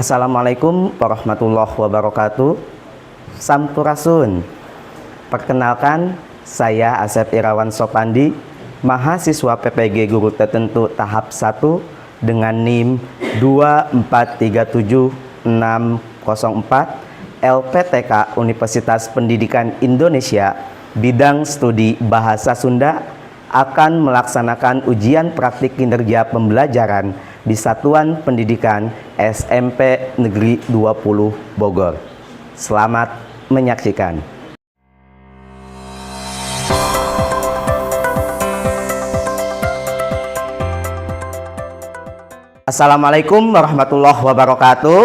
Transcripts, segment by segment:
Assalamualaikum warahmatullahi wabarakatuh. Sampurasun. Perkenalkan, saya Asep Irawan Sopandi, mahasiswa PPG Guru Tertentu tahap 1 dengan NIM 2437604 LPTK Universitas Pendidikan Indonesia bidang studi Bahasa Sunda akan melaksanakan ujian praktik kinerja pembelajaran di Satuan Pendidikan SMP Negeri 20 Bogor. Selamat menyaksikan. Assalamualaikum warahmatullahi wabarakatuh.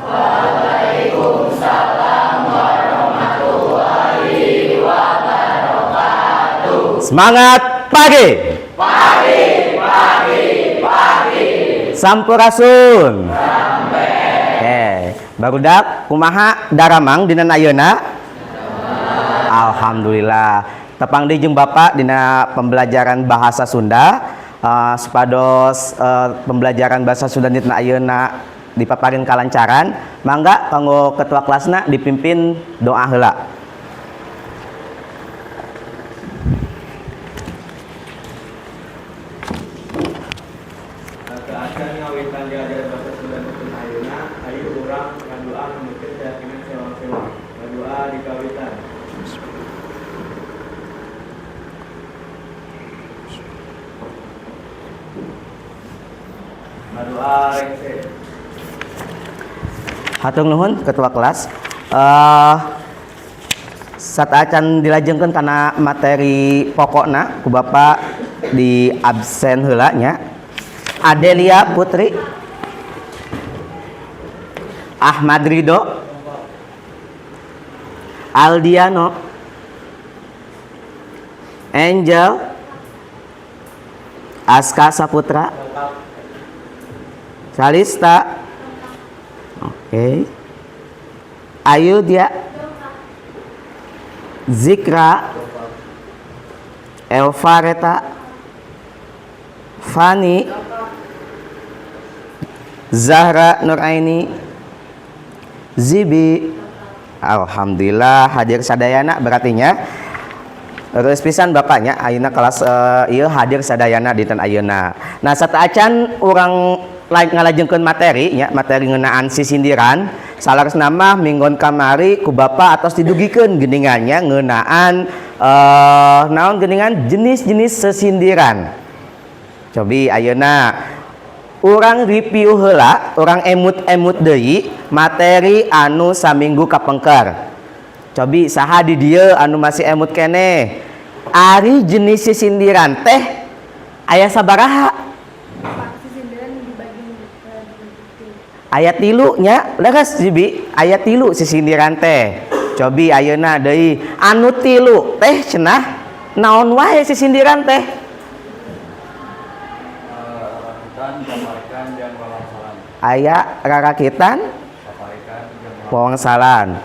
Waalaikumsalam warahmatullahi wabarakatuh. Semangat pagi. Pagi, pagi, pagi. Sampurasun. Oke, barudak, kumaha daramang dina ayeuna? Alhamdulillah. Tepang deui jeung Bapak dina pembelajaran bahasa Sunda. Supados pembelajaran bahasa Sunda dina ayeuna dipaparin kalancaran, mangga kanggo ketua kelasna dipimpin doa heula. Sateuacan ngawitan diajar bahasa Sunda dinten ayeuna, hayu urang ngadoa numutkeun keyakinan sewang-sewang. Ngadoa dikawitan. Ngadoa rengse. Hatur nuhun, ketua kelas. Sateuacan dilajengkeun kana materi pokokna, ku Bapak di absen heula nya. Adelia Putri, Ahmad Ridho, Aldiano, Angel, Aska Saputra, Salista. Oke. Ayudya, Zikra, Elvareta, Fani, Zahra Nuraini, Zibi. Alhamdulillah hadir sadayana berartinya. Terus pisan bapaknya ayeuna kelas ieu hadir sadayana dinten ayeuna. Nah, sateuacan urang ngalajengkeun materi nya, materi ngeunaan sisindiran. Saleresna mah minggon kamari ku bapak atos didugikeun geuningannya ngeunaan naon geuningan jenis-jenis sesindiran. Cobi ayeuna urang review heula, urang emut-emut deui materi anu saminggu kapengker. Cobi saha di dieu anu masih emut keneh? Ari jenis sisindiran teh aya sabaraha? Pak, sisindiran dibagi tilu. Aya tilu nya, leres Jibi, aya tilu sisindiran teh. Cobi ayeuna deui anu tilu teh cenah naon wae sisindiran teh? Rarakitan, paparikan, jeung wawangsalan. Aya rarakitan, Paparikan, jeung wawangsalan.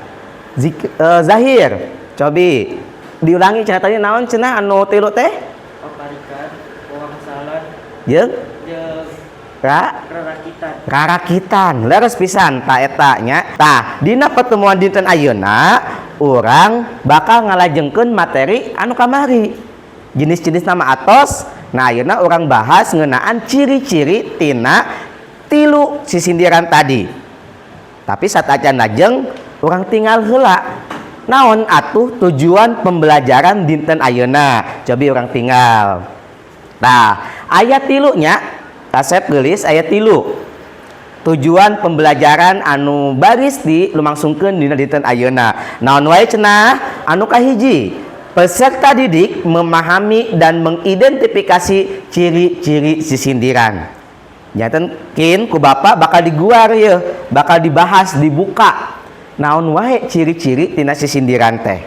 Zahir, cobi diulangi cenah tadi naon cenah anu tilu teh? Paparikan, wawangsalan, Jeung jeung ra rarakitan. Rarakitan, leres pisan ta eta nya. Tah, dina pertemuan dinten ayeuna urang bakal ngalajengkeun materi anu kamari. Jenis-jenis nama atos. Nah, ayeuna urang bahas ngeunaan ciri-ciri tina tilu sisindiran tadi. Tapi sateuacan lajeng urang tinggal heula. Naon atuh tujuan pembelajaran dinten ayeuna? Cobi urang tinggal. Nah, aya tilunya, kasep geulis, aya tilu. Tujuan pembelajaran anu baris di lumangsungkeun dina dinten ayeuna. Naon wae cenah? Anu kahiji, peserta didik memahami dan mengidentifikasi ciri-ciri sisindiran. Janten kin ku bapak bakal diguar ye, bakal dibahas, dibuka. Naon wae ciri-ciri tina sisindiran teh.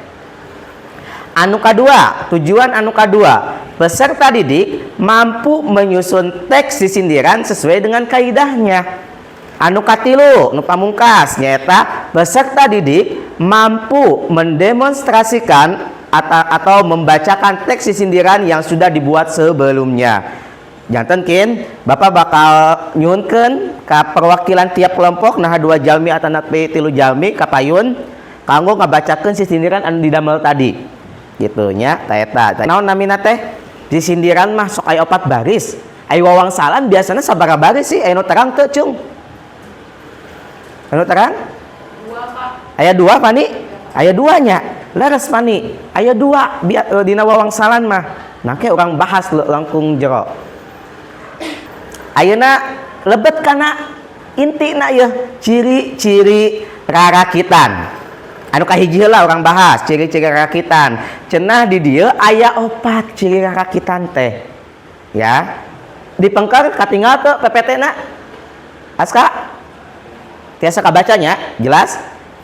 Anu kadua, tujuan anu kadua, peserta didik mampu menyusun teks sisindiran sesuai dengan kaidahnya. Anu katilu, nu pamungkas nyaeta peserta didik mampu mendemonstrasikan atau membacakan teks sisindiran yang sudah dibuat sebelumnya. Janten kin Bapak bakal nyuhunkeun ka perwakilan tiap kelompok, nah dua jalmi atanapi tilu jalmi kapayun kanggo ngabacakeun sisindiran anu didamel tadi gitu nya. Ta eta naon namina teh, sisindiran mah sok aya opat baris. Aya wawangsalan biasanya sabaraha baris sih? Aya nu terang teu, cung? Anu terang? Dua, Pak. Aya dua, Pani? Aya duanya. Leres, Pani. Aya dua dina wawangsalan mah. Nah, kayak urang bahas langkung jero. Ayeuna lebet kana intina ya, ciri-ciri rarakitan. Anu kahiji heula urang bahas ciri-ciri rarakitan. Cenah di dieu aya opat ciri rarakitan teh. Ya. Dipengker katinggal teu PPT na? Aska? Tiasa kabacanya? Jelas?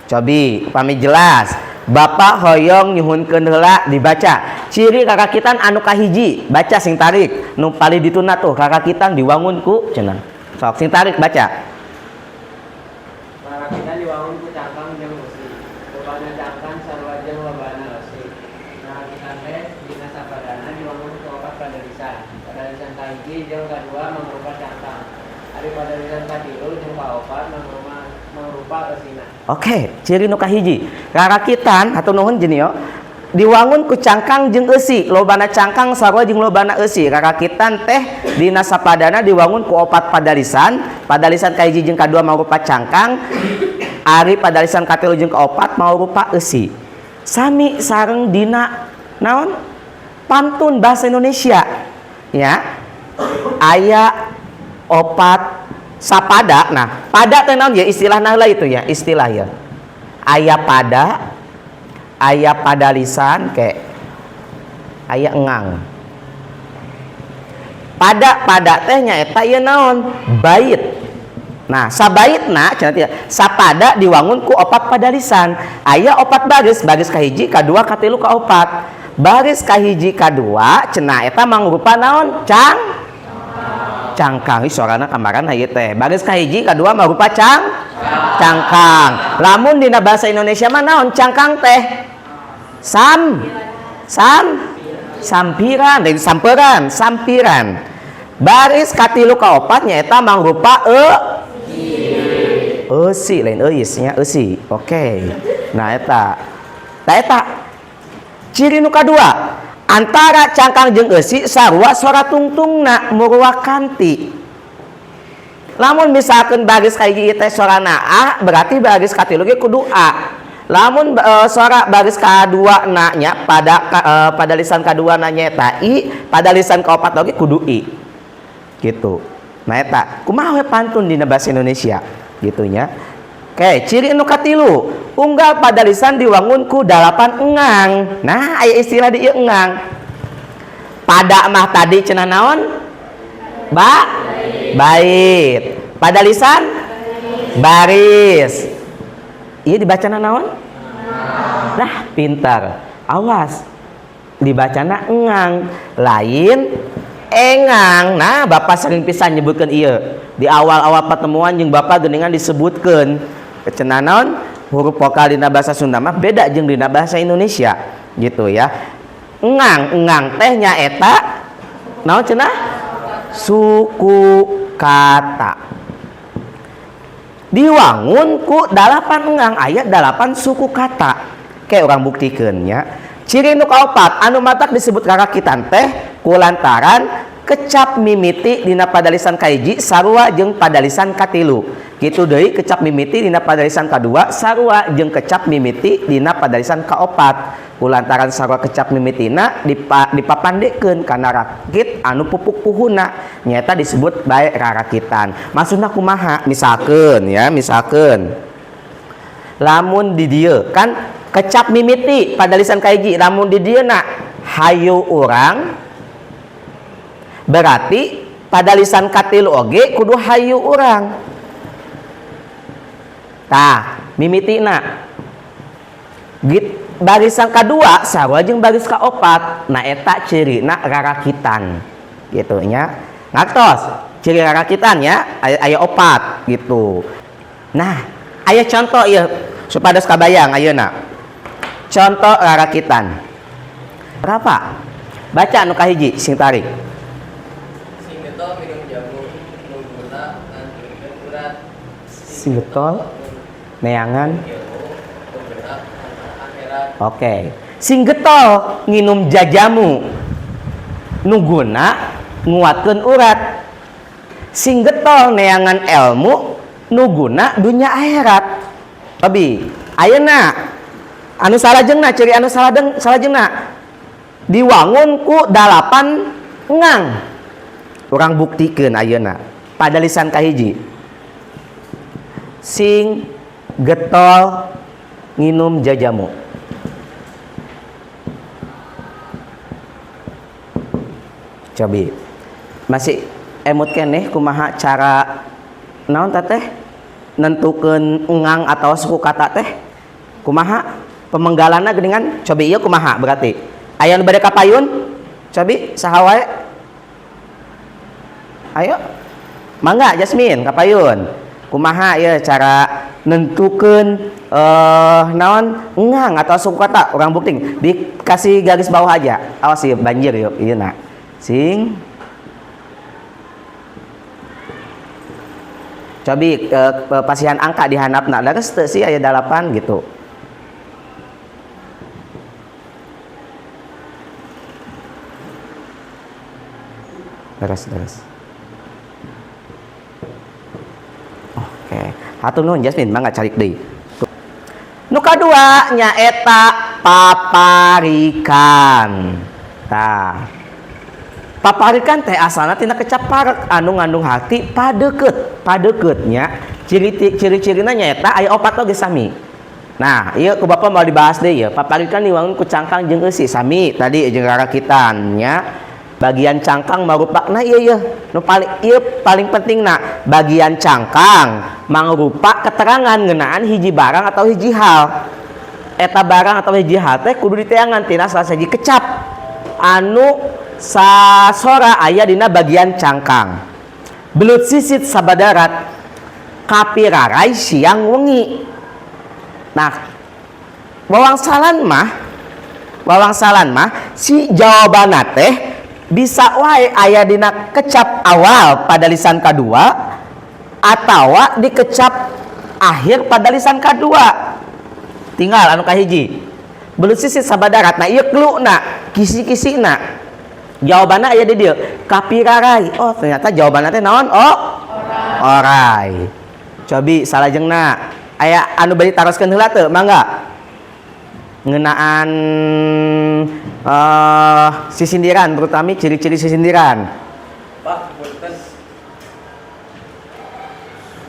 Cobi, upami jelas. Bapak hoyong nyuhunkeun heula dibaca. Ciri rarakitan anu kahiji, baca sing tarik. Nu palih dituna tuh rarakitan diwangun ku cenah. Sok sing tarik baca. Rarakitan diwangun ku cangkang jeung eusi. Lobana cangkang sarua jeung lobana eusi. Rarakitan teh dina sapadana diwangun ku opat padalisan. Padalisan kahiji jeung kadua mangrupa cangkang. Ari padalisan katilu jeung kaopat mangrupa mangrupa eusina. Oke, ciri nu kahiji. Rarakitan atau nuhun jenio diwangun ku cangkang jeung eusi. Lobana cangkang sarua jeung lobana eusi. Rarakitan teh dina sapadana diwangun ku opat padalisan. Padalisan kahiji jeung kadua mangrupa cangkang. Ari padalisan katilu jeung kaopat mangrupa eusi. Sami sareng dina naon? Pantun bahasa Indonesia. Ya. Aya opat sapada. Nah, pada teh naon ya, istilahna heula itu ya, istilah ya. Aya pada, aya padalisan, ke aya engang. Pada pada teh nyaeta ieu naon? Bait. Nah, sabaitna cenah teh sapada diwangun ku opat padalisan. Aya opat baris, baris kahiji, kadua, katilu, kaopat. Baris kahiji kadua cenah eta mangrupa naon? Cangkang. Ih, sorana kamarana ieu teh. Baris kahiji kadua mangrupa cangkang. Lamun dina bahasa Indonesia mah naon cangkang teh? Sam sam sampiran, lain samperan, sampiran. Baris katilu kaopat nyaeta mangrupa eusi, lain euis nya, eusi. Oke. Nah, eta. Nah, eta ciri nu kadua, antara cangkang jeung eusi sarua suara tungtungna murwakanti. Lamun misalkan baris kahiji teh sorana A, berarti baris katilu ge kudu A. Lamun suara baris kadua na nya pada lisan kadua na nyaeta I, pada lisan kaopat oge kudu I. Gitu. Nah, eta kumaha we pantun dina bahasa Indonesia gitu nya. Oke, ciri nu katilu, unggal padalisan diwangun ku dalapan engang. Nah, aya istilah di ieu engang. Pada mah tadi cenah naon? Ba bait. Padalisan baris. Ieu dibacana naon? Nah, pintar. Awas. Dibacana engang, lain engang. Nah, Bapak sering pisan nyebutkeun ieu. Di awal-awal pertemuan jeung Bapak geuningan disebutkeun. Cenah naon? Huruf vokal dina bahasa Sunda mah beda jeung dina bahasa Indonesia gitu ya. Engang, engang teh nyaeta naon cenah? Suku kata. Diwangun ku dalapan engang, aya dalapan suku kata. Kayak urang buktikeun nya. Ciri nu kaopat anu matak disebut rarakitan teh kulantaran kecap mimiti dina padalisan kahiji sarua jeung padalisan katilu. Kitu deui kecap mimiti dina padalisan kadua sarua jeung kecap mimiti dina padalisan kaopat. Kulantaran sarua kecap mimitina dipapandekeun kana rakit anu pupuk puhuna nyaeta disebut bae rarakitan. Maksudna kumaha? Misalkeun ya, misalkeun lamun di dieu kan kecap mimiti padalisan kahiji, lamun di dieu na hayu urang, berarti padalisan katilu oge kudu hayu urang. Tah, mimitina git barisan kadua sarua jeung baris kaopat. Nah, eta cirina rarakitan gitu nya. Ngartos ciri rarakitan ya, aya opat gitu. Nah, aya contoh ieu supados kabayang ayeuna. Contoh rarakitan. Berapa? Baca anu kahiji sing tarik. Sing getol. Sing getol neangan. Oke. Sing getol nginum jajamu nu guna nguatkeun urat. Sing getol neangan ilmu nu guna dunya akhirat. Abi, ayeuna anu salajengna, ciri anu salajengna diwangun ku 8 ngang. Urang buktikeun ayeuna pada lisan kahiji. Sing getol nginum jajamu. Cobi. Masih emut keneh kumaha cara naon teh nentukeun ngang atau suku kata teh? Kumaha pemenggalanna geuningan? Cobi ieu kumaha berarti? Aya nu bade kapayun? Cobi saha wae? Ayo. Mangga Jasmine kapayun. Kumaha ieu cara nentukeun naon ngang atau suku kata? Urang bukti dikasih garis bawah aja. Awas ieu banjir yuk ieu na. Sing cobi pasihan angka di handapna leres teu sih aya 8 gitu. Leres leres. Oke, hatur nuhun Jasmine, mangga calik deui. Nu kadua nyaeta paparikan. Tah. Paparikan teh asalna tina kecap parek anu ngandung hati padeukeut. Padeukeutnya ciri-cirina nyaeta aya opat oge sami. Nah, ieu ku bapak mau dibahas deui ya. Paparikan diwangun ku cangkang jeung eusi sami tadi jeung rarakitan nya. Bagian cangkang marupa, nah iya iya nu paling ieu paling penting nah bagian cangkang mangrupa keterangan ngeunaan hiji barang atau hiji hal. Eta barang atau hiji hal teh kudu diteangan tina salah sahiji kecap anu sasora aya dina bagian cangkang. Belut sisit sabadarat kapirarai siang wengi. Nah, wawangsalan mah si jawabanna teh bisa wae aya dina kecap awal pada lisan kadua atawa di kecap akhir pada lisan kadua. Tinggal anu kahiji. Belut sisit sabadarat. Nah, ieu cluna, kisi-kisina. Jawabanna aya di dieu, kapirarai. Oh, ternyata jawabanna teh naon? Oh, orai. Cobi salajengna aya anu bade taroskeun heula teu? Mangga. Ngeunaan sisindiran, terutama ciri-ciri sisindiran. Pak, punten.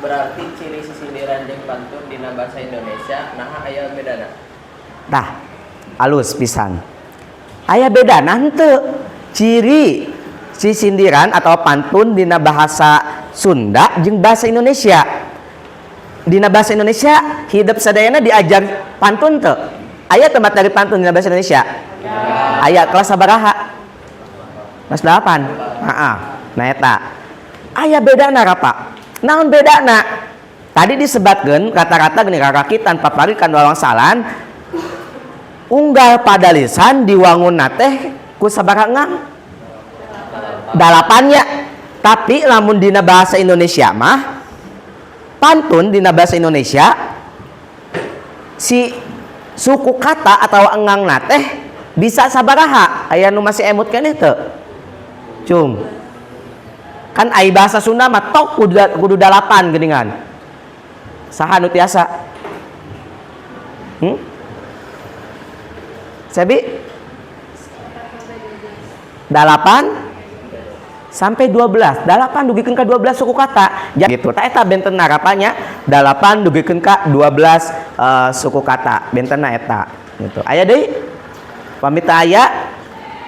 Berarti ciri sisindiran jeung pantun dina bahasa Indonesia naha aya bedana? Tah, alus pisan. Aya bedana henteu? Ciri sisindiran atau pantun dina bahasa Sunda jeung bahasa Indonesia. Dina bahasa Indonesia hidup sadayana diajar pantun teu? Aya teu materi pantun dina bahasa Indonesia? Aya kelas sabaraha? Kelas 8. Heeh. Nah eta. Aya bedana rapa? Naon bedana? Tadi disebatkeun rata-rata geuning rarakitan paparikan wawangsalan unggal pada lisan diwangunna teh ku sabaraha ngang? 8 nya. Tapi lamun dina bahasa Indonesia mah pantun dina bahasa Indonesia si suku kata atau engangna teh bisa sabaraha? Aya nu masih emut keneh teu? Cung. Kan ai bahasa Sunda mah tok kudu 8 geuningan. Saha nu tiasa? Sebi? 8 sampai 12. 8 dugikeun ka 12 suku kata. Gitu. Tah eta benten rapanya 8 dugikeun ka 12 suku kata. Bentenna eta gitu. Aya deui? Pamit aya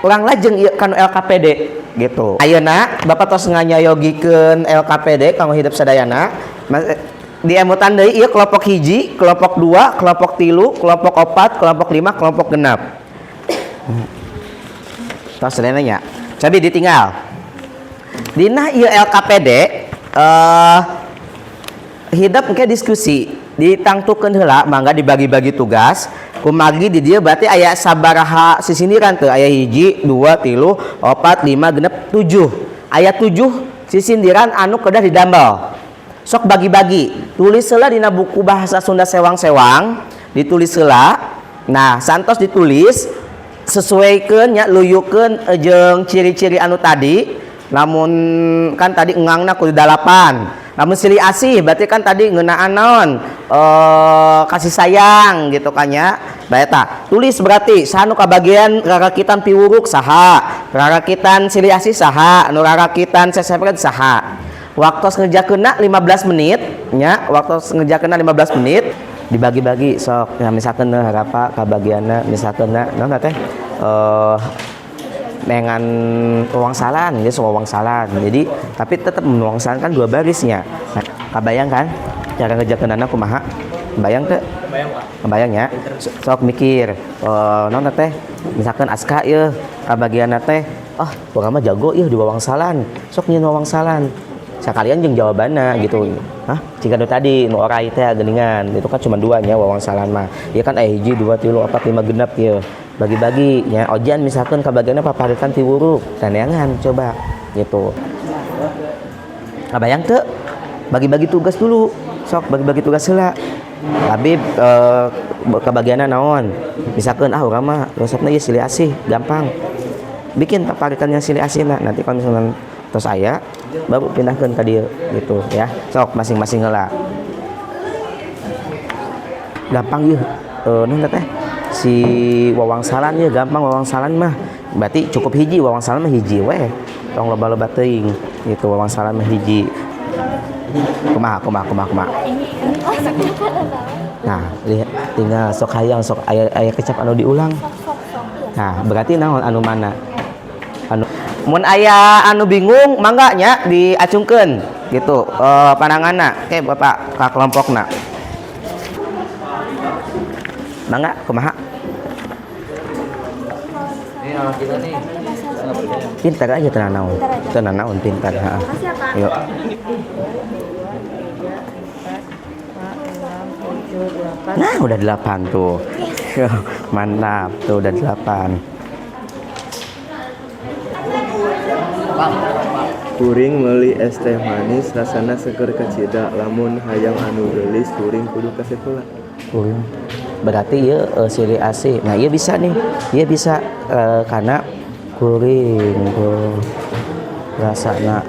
urang lajeng ieu kanu LKPD gitu. Ayeuna Bapak tos nganyayogikeun LKPD kanggo hidup sadayana. Diemutan deui ieu kelompok 1, kelompok 2, kelompok 3, kelompok 4, kelompok 5, kelompok 6. Tos sadayana nya. Cobi ditinggal. Dina ieu LKPD hidup engke diskusi ditangtukeun heula mangga dibagi-bagi tugas. Kumargi di dieu berarti aya sabaraha sisindiran teu? Aya 1, 2, 3, 4, 5, 6, 7. Aya 7 sisindiran anu kedah didamel. Sok bagi-bagi, tulis heula dina buku bahasa Sunda sewang-sewang, ditulis heula. Nah, santos ditulis, sesuaikan nya, luyukeun jeung ciri-ciri anu tadi. Namun kan tadi engangna kudu dalapan. Namun silih asih berarti kan tadi ngeunaan naon, kasih sayang gitu kan ya. Bae eta tulis berarti saha nu kabagian rarakitan piwuruk saha, rarakitan silih asih saha, anu rarakitan sesepret saha. Waktu ngerjakeunna 15 menit nya, waktu ngerjakeunna 15 menit dibagi-bagi sok ya. Misalkan harapa kabagianna misalkan naon teh, dengan wangsalan ya, semua wangsalan. Jadi tapi tetap wangsalan kan dua barisnya. Nah, kabayang kan cara ngerjakeunana kumaha? Bayang teu? Bayang, Pak. Kebayang ya. Sok mikir, naon teh, misalkan Aska ya kabagianna teh, ah, urang mah jago ya di wangsalan, sok nyieun wangsalan sekalian jeung jawabanna gitu. Hah, jika nu tadi nu orai teh geuningan itu kan cuma dua nya wangsalan mah ya kan, hiji, dua, tilu, opat, lima, genep ya. Bagi-bagi nya. Ojan misalkan kabagianna paparikan piwuruk, taneangan coba gitu. Kabayang teu? Bagi-bagi tugas dulu, sok bagi-bagi tugas heula. Habib, kebagianna naon? Misalkan, ah, urang mah resepna ieu silih asih, gampang, bikin paparikannya silih asih. Nah, nanti kalau misalkan terus aya baru pindahkan ke dia gitu ya. Sok masing-masing heula. Gampang yeuh, naon teh, si wawangsalan ya gampang. Wawangsalan mah berarti cukup hiji, wawangsalan mah hiji weh, tong loba-loba teuing gitu. Wawangsalan mah hiji. Kumaha, kumaha, kumaha, kumaha? Oh, sakit. Nah, lihat, tinggal sok hayang sok aya aya kecap anu diulang. Sok sok sok. Nah, berarti naon, anu mana anu mun aya anu bingung mangga nya diacungkeun gitu, pandanganna ke bapak ka kelompokna. Mangga, kumaha? Ini anak kita nih. Pintar aja, tenang naon, tenang naon, pintar ha. Makasih ya, Pak. Yuk. Nah, udah delapan tuh. Mantap tuh, udah delapan. Kuring meuli es teh manis, rasana seger kacida. Lamun hayang anu geulis, kuring kudu ka sakola. Kuring. Berarti ya, silih asih. Nah, iya bisa nih. Iya bisa, karena kuring tuh rasana,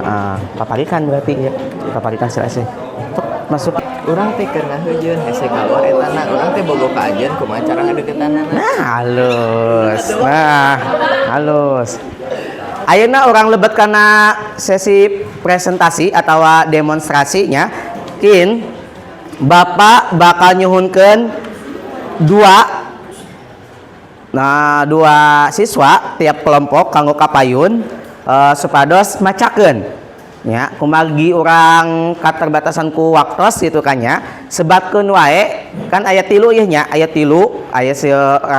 paparikan berarti ya. Paparikan silih asih. Tuk, masuk. Urang teh keur ngaheujeun hese kaluar etana, urang teh bogoh ka anjeun, kumaha cara ngadeukeutanana? Nah, halus. Nah, halus. Ayeuna urang lebet kana sesi presentasi atau demonstrasinya. Kin, Bapak bakal nyuhunkeun dua, nah, dua siswa tiap kelompok kanggo kapayun, supados macakeun ya. Kumargi urang katerbatasan ku waktos gitu kan ya, sebatkeun wae. Kan aya tilu ieu nya, aya tilu, aya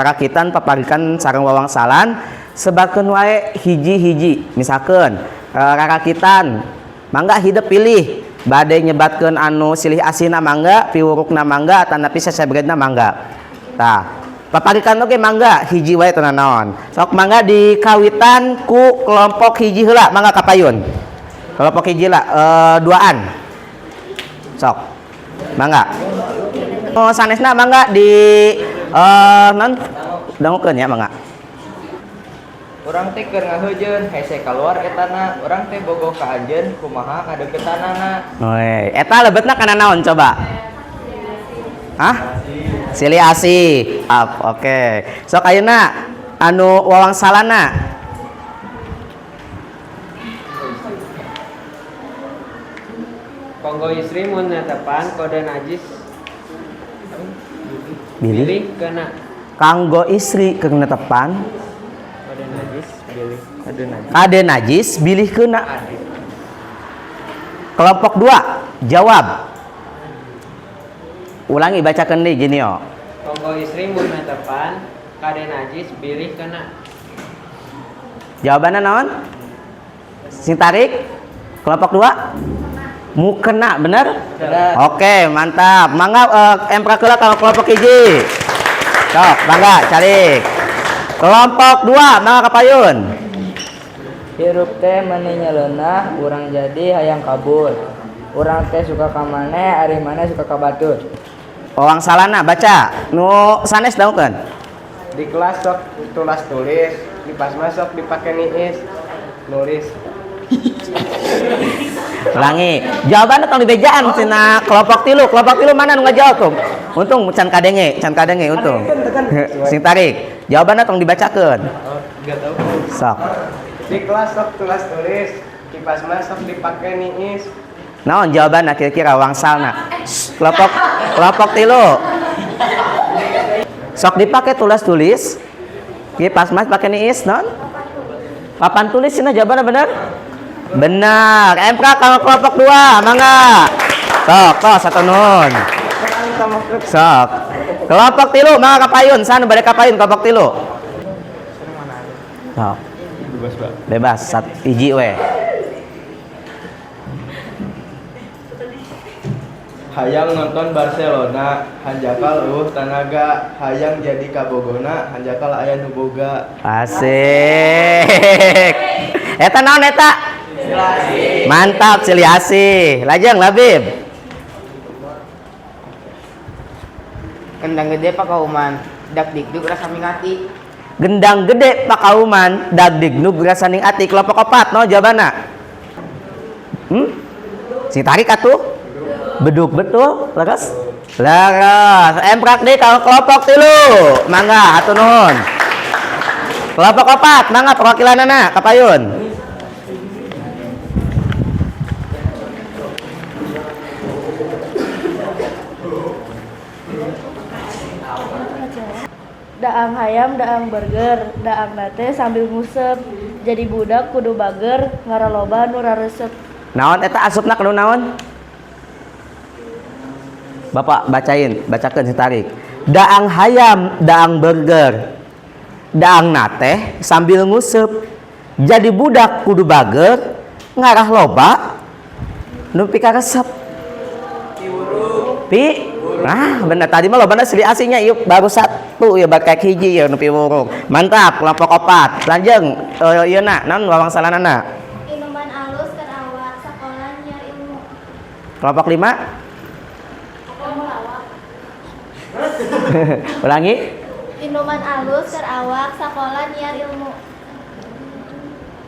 rakitan, paparikan, sareng wawangsalan. Sebatkeun wae hiji-hiji. Misalkan, rarakitan, mangga hidep pilih bade nyebatkeun anu silih asihna mangga, piwurukna mangga, atanapi sesebredna mangga. Tah, paparikan oge mangga hiji wae teu naon. Sok mangga dikawitan ku kelompok hiji heula, mangga kapayun. Kelompok hiji lah, duaan. Sok mangga. Oh, sanesna mangga di non dangukeun ya, mangga. Urang teh keur ngaheujeun hese kaluar etana, urang teh bogoh ka anjeun, kumaha ngadeuketanana? Oi, eta lebetna kana naon coba? Hah? Silih asih. Up, oke. Sok ayeuna anu wawangsalana. Kanggo istri mun netepan kode najis Bilih. bilih kena. Kanggo istri keur netepan kode najis bilih Kode najis. Kade najis bilih kena. Kelompok 2 jawab. Ulangi, bacakan nih gini yo. Kanggo istri mun netepan kade najis bilih kena. Jawabannya naon? Sing tarik kelompok 2 mukena, bener? Bener. Oke, mantap. Mangga, emprak heula kalau kelompok hiji. Sok, mangga cari. Kelompok 2, mangga kapayun. Hirup teh meni nyeleunah, urang jadi hayang kabur. Urang teh suka ka maneh, ari maneh suka ka batur. Wangsalana baca. Nu sanes dangukeun. Di kelas sok tulas tulis, di pas masuk dipake niis, nulis. Ulangi. Jawabannya tong dibejaan cenah kelompok tilu. Kelompok tilu mana nu ngajawab tuh? Untung can kadenge untung. Sing tarik. Jawabannya tong dibacakeun. Oh, enggak tahu. Sok. Di kelas sok tulas tulis, kipas masuk dipake niis. Naon jawabanna kira-kira wangsalna? Kelompok kelompok tilu. Sok dipake tulas tulis. Kipas mas pake niis non? Papan tulis cenah jawabannya bener? Benar. Emprak kalau kelompok dua, mangga. Sok, tos satu nun. Sok. Kelompok tilu, mangga kapayun. Sana bade kapayun kelompok tilu. Sok. Bebas, Pak. Bebas, sat hiji we. Hayang nonton Barcelona, hanjakal euweuh tanaga, hayang jadi kabogona, hanjakal aya nu boga. Asik. Eta naon eta? Mantap, silih asih. Lajeng Labib. Kendang gede pakauman, dak dikduk rasa mingati. Gendang gede pakauman, dag dignug rasaning ati. Kelompok opat, no jawabanna. Hmm? Sing tarik atuh. Beduk betul, leres? Leres. Emprak deh kalau kelompok tilu. Mangga, hatur nuhun. Kelompok opat, mangga perwakilanana kapayun. Daang hayam, daang burger, daang nate sambil ngusep. Jadi budak kudu bager, ngaraloba nu raresep. Naon eta asupna kanu naon? Bapak bacain, bacakeun si tarik. Daang hayam, daang burger. Daang nate sambil ngusep. Jadi budak kudu bager, ngarah loba nu pikaresep. Pi. Nah, bener tadi mah lobana silih asihnya ieu baru satu ya bakal hiji ya nu piwurung. Mantap, kelompok opat. Lanjeng ieu na naon wangsalanana? Inuman alus keur awak, sakola nyiar ilmu. Kelompok 5. Ilmu lawak. Ulangi. Inuman alus keur awak, sakola nyiar ilmu.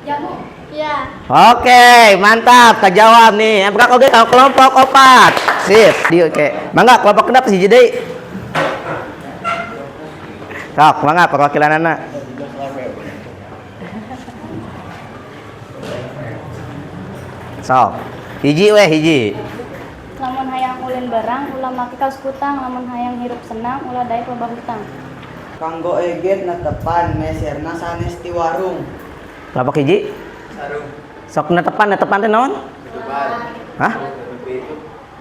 Jamu. Ya. Oke, mantap, kejawab nih. Emprak oge kalau kelompok opat. Sip, di oke. Mangga kelompok genep hiji deui. Sok, mangga perwakilanana. Sok. Hiji weh hiji. Lamun hayang ulin barang, ulah make kaos kutang, lamun hayang hirup senang, ulah daek loba hutang. Kanggo eget netepan meserna sanes ti warung. Kelompok hiji. Sarung. Sok netepan, netepan teh naon? Hah?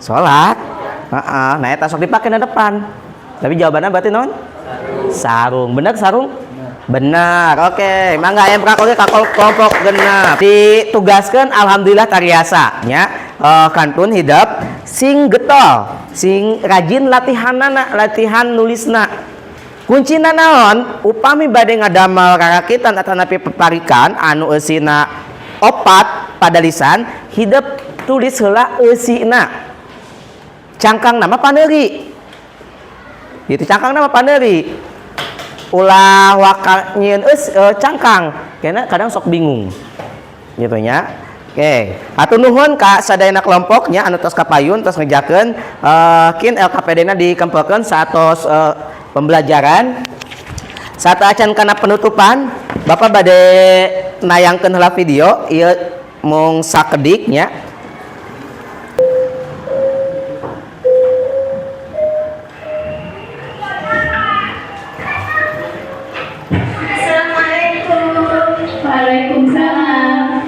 Salat. Heeh, nah eta sok dipake netepan. Tapi jawabannya berarti naon? Sarung. Sarung. Bener sarung? Benar. Oke, mangga emprak oge ka kelompok genep. Ditugaskeun alhamdulillah tariasa nya. Kantun hidep sing getol, sing rajin latihanana, latihan nulisna. Kuncina naon? Upami bade ngadamel rarakitan atanapi peparikan anu eusina opat padalisan, hidep tulis heula eusina. Cangkang nama paneuri. Itu cangkang nama paneuri. Ulah waka nyieun cangkang. Karena kadang sok bingung. Gitu nya. Oke, hatur nuhun ka sadayana kelompoknya anu tos kapayun tos ngejakeun kin LKPD-na dikempelkeun saatos pembelajaran. Saat acan kana penutupan, Bapak bade nayangkeun heula video ieu mung sakedik nya. Assalamualaikum. Waalaikumsalam.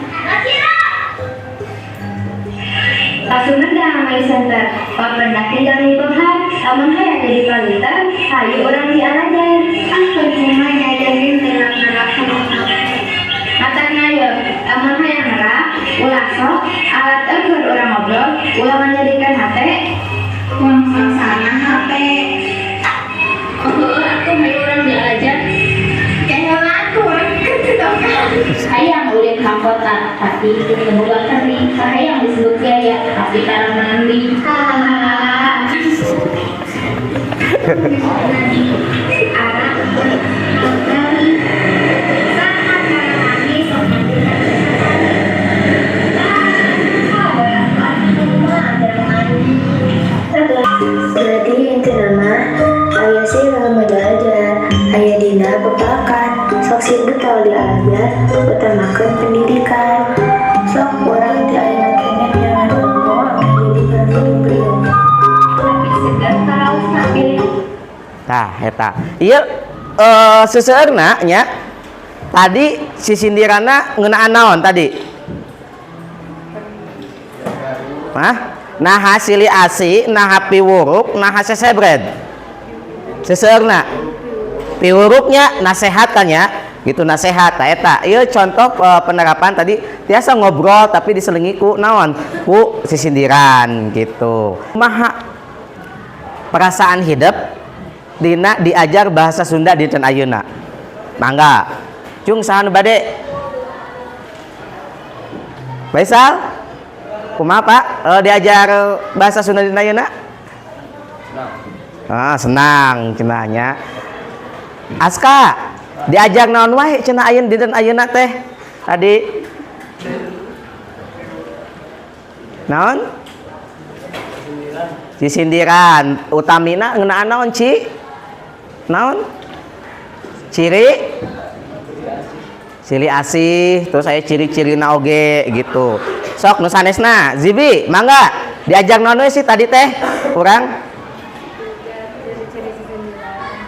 Kasunan dah mai center. Papendak tinggal di Tuhan, lamun hayang jadi palinter, hayu urang dialajar. Ah, percuma diajarin tenang-tenang Matanya ye, lamun hayang ngerah, ulah sok, alat eueuh urang ngobrol, ulah menjadikan hate, wang sangsana hate. Oh, aku hayu urang dialajar. Kayak aku, hayang ulin ka kota. Tapi teu boga kendi, kahayang disebut gaya, tapi tara mandi. Hahaha. Si anak nari saha mandi sok mandi. Jadi intina mah aya sila mah diajar, aya dina pepelakan, sok sieun getol diajar, utamakeun pendidikan. Sok urang ti ayeuna keneh neangan ilmu engke jadi Tanjung Priok. Tapi seger karaosna pilih. Tah, eta. Ieu seseueurna nya tadi sisindiranna ngeunaan naon tadi? Hah? Naha silih asih, naha piwuruk, naha sesebred. Seseueurna. Piwuruknya nasehat kan ya, gitu nasehat tah eta. Ieu contoh penerapan tadi tiasa ngobrol tapi diselingi ku naon? Ku sisindiran gitu. Kumaha perasaan hidup dina diajar bahasa Sunda dinten ayeuna? Mangga. Cung, saha nu bade? Faisal? Kumaha, Pak? Diajar bahasa Sunda dinten ayeuna? Ah, senang cenah nya. Aska, diajar naon wae cenah ayeuna dinten ayeuna teh? Tadi naon? Sisindiran. Utamina ngeunaan naon, Ci? Naon? Ciri silih asih, terus saya ciri-cirina oge gitu. Sok nu sanesna, Zibi, mangga. Diajar naon we sih tadi teh? Kurang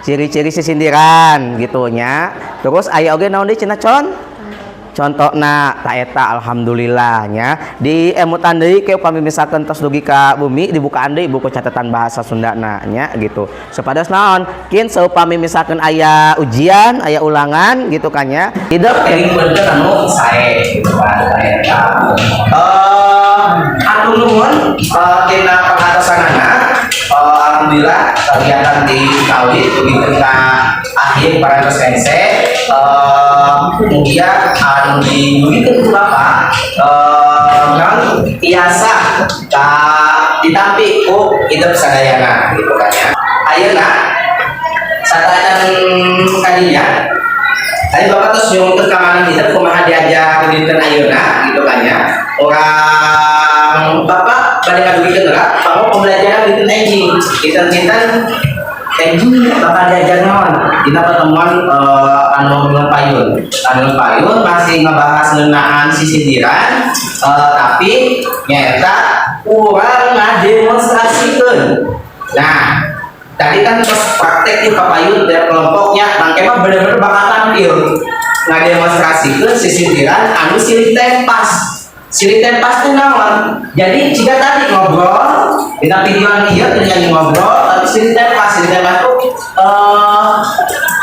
ciri-ciri sisindiran gitu nya. Terus aya oge naon deui cenah, con? Contona ta eta, alhamdulillah nya. Di emutan deui ke upami misalkan tos dugi ka bumi dibukaan deui buku catatan bahasa Sundana nya gitu. Supados naon? Kin saupami misalkan aya ujian, aya ulangan gitu kan nya. Hidup kenging bener anu sae gitu kan ta eta. Hatur nuhun tina pangatosanana. Alhamdulillah kegiatan di KAWI begitu ka akhir parantos hese. Kemudian anu didugikeun ku Bapak naon tiasa ka ditampi ku hidup sadayana gitu kan ya. Ayeuna sateuacan kadinya tadi Bapak terus nyungkeun ka mana hidup kumaha diajar dinten ayeuna gitu kan ya. Orang Bapak bade ngadugikeun heula bahwa pembelajaran dinten enjing, dinten-dinten enjing bakal diajar naon dina pertemuan anu minggu payun. Anu payun masih ngebahas ngeunaan sisindiran, tapi nyaeta urang ngademonstrasikeun. Nah, tadi kan terus praktek di papayun dari kelompoknya, mangke mah bener-bener bakal tampil ngademonstrasikeun sisindiran anu silih tempas. Silih tempas itu naon? Jadi jika tadi ngobrol dina video ieu dengan ngobrol tapi silih tempas. Silih tempas tuh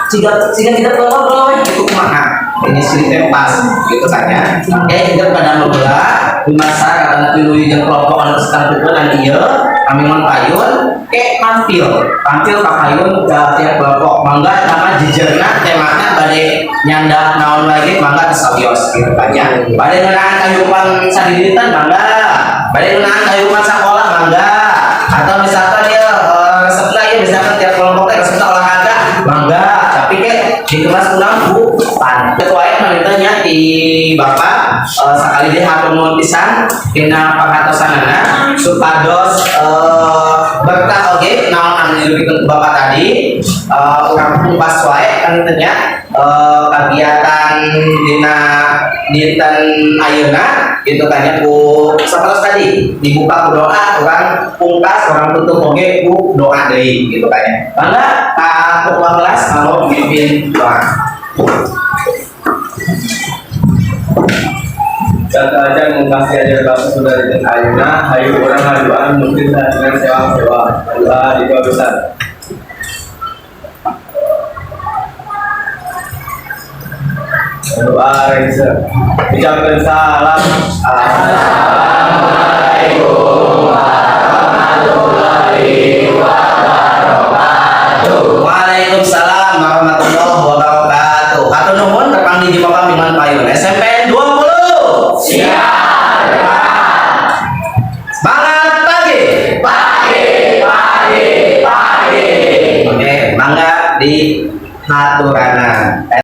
jika tidak ngobrol gitu kumaha ini silih tempas gitu kan ya. Oke, hidup pada membelah di masa kata tilu jeung kelompok anu setangtukeun anu ieu kami mon payun ke tampil tampil ka payun ke tiap kelompok. Mangga sama jejerna temana bade nyandak naon lagi mangga sawios gitu kan ya. Bade ngeunaan kehidupan sadidinten mangga, bade ngeunaan kehidupan sekolah mangga, atau misalkan ya resepna ya misalkan tiap kelompok teh resepna olahraga mangga, tapi ke dikemas ulang ku pan ketua manitanya di Bapak. Sekali deui hatur nuhun pisan dina pangatosanana supados berkah oge naon anu didugikeun ku Bapak tadi. Urang pungkas wae panginten kegiatan dina dinten ayeuna gitu kan ya. Ku sapertos tadi dibuka ku doa, urang pungkas, urang tutup oge ku doa deui gitu kan ya. Mangga ka ketua kelas mau memimpin doa. Sateuacan mungkasi ajar bahasa Sunda dinten ayeuna, hayu urang ngaduaan mungkin dengan sewang-sewang. Doa dikawisan. Doa Reza. Ucapkan salam. Assalamualaikum warahmatullahi wabarakatuh. Waalaikumsalam warahmatullahi wabarakatuh. Hatur nuhun tepang di Bapak Biman Payun SMPN 20. Siap. Di haturanan.